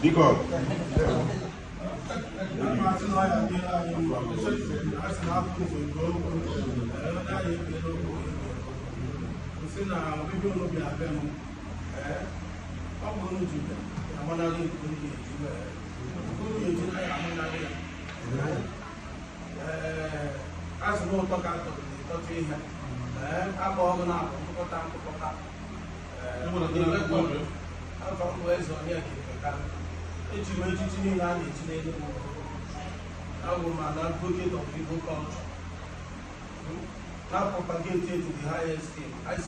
Biko. Sị na ọbịbịa unu bịa abịa m, ọ bụ unu ji bịa amanarị nke unu ga-eji wee unu ga-eji na ya amanarị ya. Ee, azụ m ụtọ ka atọrọ na-etọta ihe. Ee, akpa ọgụ na-abụ nkụkọta nkụkọta. Ee, afọ mbụ eze onye ka eji m echichi niile a na-echi n'Enugu. Abụ m an advocate of Igbo culture, na propagate it to the highest scale.